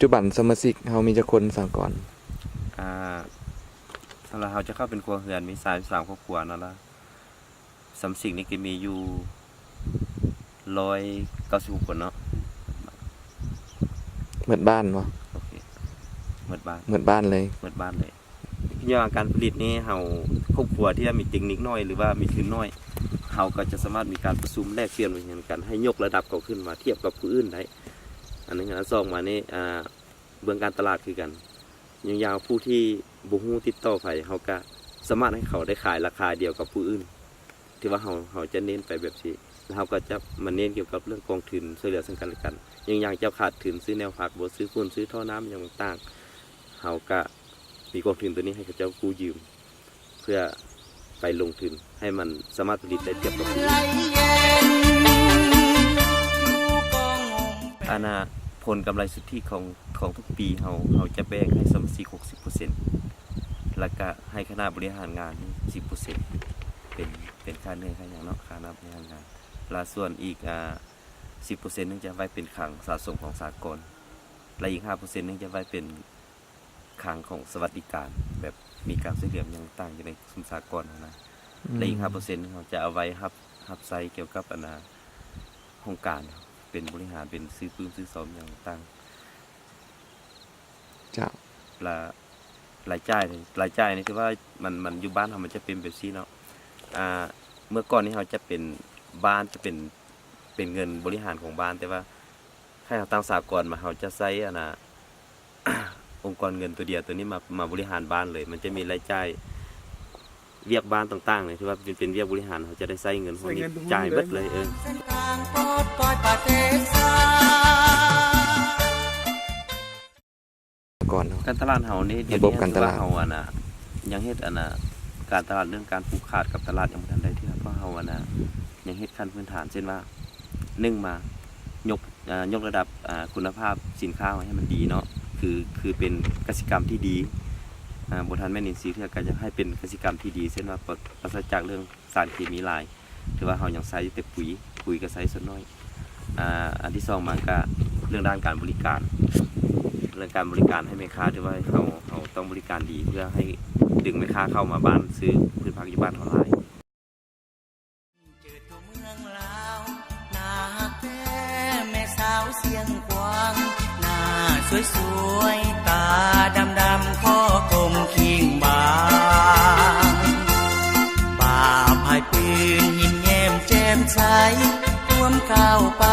ຈຸບັນສະມາຊິກເຮົາມີຈັກຄົນ ສາກອນ? ອ່າ ເຮົາລະ ເຮົາຈະເຂົ້າເປັນຄົວເຮືອນ ມີສາມສິບສາມຄອບຄົວເນາະລະ ສະມາຊິກນີ້ກໍມີຢູ່ຮ້ອຍເກົ້າສິບຫົກຄົນເນາະ. ໝົດບ້ານບໍ່? ໂອເຄ ໝົດບ້ານ ໝົດບ້ານເລີຍ ໝົດບ້ານເລີຍ. ເລື່ອງການຜະລິດນີ້ ເຮົາ ຄອບຄົວທີ່ວ່າມີເຕັກນິກໜ້ອຍ ຫຼືວ່າມີທຶນໜ້ອຍ ເຮົາກໍຈະສາມາດມີການປະຊຸມແລກປ່ຽນຫວຽນກັນ ໃຫ້ຍົກລະດັບເຂົາຂຶ້ນມາທຽບກັບຜູ້ອື່ນໄດ້. ອັນໜຶ່ງ. ອັນສອງມານີ້ ອ່າ ເບື້ອງການຕະຫຼາດຄືກັນ ຢ່າງ ຢ່າງຜູ້ທີ່ບໍ່ຮູ້ຕິດຕໍ່ໃຜ ເຮົາກະສາມາດໃຫ້ເຂົາໄດ້ຂາຍລາຄາດຽວກັບຜູ້ອື່ນ ທີ່ວ່າເຮົາ ເຮົາຈະເນັ້ນໄປແບບຊີ້ ແລ້ວເຮົາກໍຈະມາເນັ້ນກ່ຽວກັບເລື່ອງກອງທຶນຊ່ວຍເຫຼືອເຊິ່ງກັນແລະກັນ. ຢ່າງ ຢ່າງເຈົ້າຂາດທຶນຊື້ແນວພັກບໍ ຊື້ຝຸ່ນ ຊື້ທໍ່ນ້ຳຫຍັງຕ່າງໆ ເຮົາກະມີກອງທຶນໂຕນີ້ໃຫ້ເຂົາເຈົ້າກູ້ຢືມ ເພື່ອໄປລົງທຶນໃຫ້ມັນສາມາດຜະລິດໄດ້ທຽບກັບຜູ້ອື່ນ. ອັນນ່າ ຜົນກຳໄລສຸດທິຂອງ ຂອງທຸກປີ ເຮົາ ເຮົາຈະແບ່ງໃຫ້ສະມາຊິກຫົກສິບເປີເຊັນ ແລ້ວກະໃຫ້ຄະນະບໍລິຫານງານສິບເປີເຊັນ ເປັນ ເປັນຄ່າເໜື່ອຍຄ່າຫຍັງເນາະ ຄະນະບໍລິຫານງານ ແລະ ສ່ວນອີກ ອ່າ ສິບເປີເຊັນໜຶ່ງຈະໄວ້ເປັນຄັງສະສົມຂອງສາກອນ ແລະ ອີກຫ້າເປີເຊັນໜຶ່ງຈະໄວ້ເປັນ ຄັ້ງຂອງສະຫວັດດີການ ແບບມີການຊ່ວຍເຫຼືອຫຍັງຕ່າງຢູ່ໃນຊຸມສາກອນຫັ້ນນະ ອືມ ແລະ ອີກຫ້າເປີເຊັນເຮົາຈະເອົາໄວ້ຮັບ ຮັບໃຊ້ກ່ຽວກັບ ອັນນ່າ ໂຮງການ ເປັນບໍລິຫານ ເປັນຊື້ປຶ້ມຊື້ສ້ອມຫຍັງຕ່າງ. ເຈົ້າ ລະ ລາຍຈ່າຍ ລາຍຈ່າຍນີ້ ຄືວ່າມັນ ມັນຢູ່ບ້ານເຮົາມັນຈະເປັນແບບຊີ້ເນາະ ອ່າ ເມື່ອກ່ອນນີ້ເຮົາຈະເປັນ ບ້ານຈະເປັນ ເປັນເງິນບໍລິຫານຂອງບ້ານ ແຕ່ວ່າ ໃຫ້ເຮົາຕັ້ງສາກອນມາ ເຮົາຈະໃຊ້ ອັນນ່າ ອົງກອນເງິນຕົວດຽວຕົວນີ້ມາ ມາບໍລິຫານບ້ານເລີຍ ມັນຈະມີລາຍຈ່າຍວຽກບ້ານຕ່າງໆ ທີ່ວ່າເປັນ ເປັນວຽກບໍລິຫານ ເຮົາຈະໄດ້ໃຊ້ເງິນເຮົານີ້ຈ່າຍໝົດເລີຍ ເອີ. ການຕະຫຼາດເຮົານີ້ ລະບົບການຕະຫຼາດ ດຽວນີ້ເຮົາ ອັນນ່າ ຍັງເຮັດ ອັນນ່າ ການຕະຫຼາດ ເລື່ອງການຜູກຂາດກັບຕະຫຼາດຍັງບໍ່ທັນໄດ້ເທື່ອ ເພາະເຮົາ ອັນນ່າ ຍັງເຮັດຂັ້ນພື້ນຖານ ເຊັ່ນວ່າ ໜຶ່ງມາ ຍົກ ອ່າ ຍົກລະດັບ ອ່າ ຄຸນນະພາບສິນຄ້າໃຫ້ມັນດີເນາະ ຄື ຄືເປັນກະສິກຳທີ່ດີ ອ່າ ບໍ່ທັນແມ່ນອິນຊີເທື່ອ ກໍຢາກໃຫ້ເປັນກະສິກຳທີ່ດີ ເຊັ່ນວ່າ ປະ ປາສະຈາກເລື່ອງ ສານເຄມີຫຼາຍ ຖືວ່າເຮົາຍັງໃຊ້ແຕ່ປຸຍ ປຸຍກໍໃຊ້ສ່ວນໜ້ອຍ. ອ່າ ອັນທີສອງມາກະເລື່ອງດ້ານການບໍລິການ ເລື່ອງການບໍລິການໃຫ້ແມ່ຄ້າ ຖືວ່າເຮົາ ເຮົາຕ້ອງບໍລິການດີ ເພື່ອໃຫ້ດຶງແມ່ຄ້າເຂົ້າມາບ້ານ ຊື້ພືດຜັກຢູ່ບ້ານເຮົາຫຼາຍ. ເຈີຕົວເມືອງລາວ ໜ້າຮັກແທ້ແມ່ສາວຊຽງຂວາງ ໜ້າສວຍໆ ຕາດຳໆ ຄໍກົມຄີງບາງ ບ່າພາຍປືນ ຍິ້ມແຍ້ມແຈ່ມໃສ ກວມກ້າວໄປ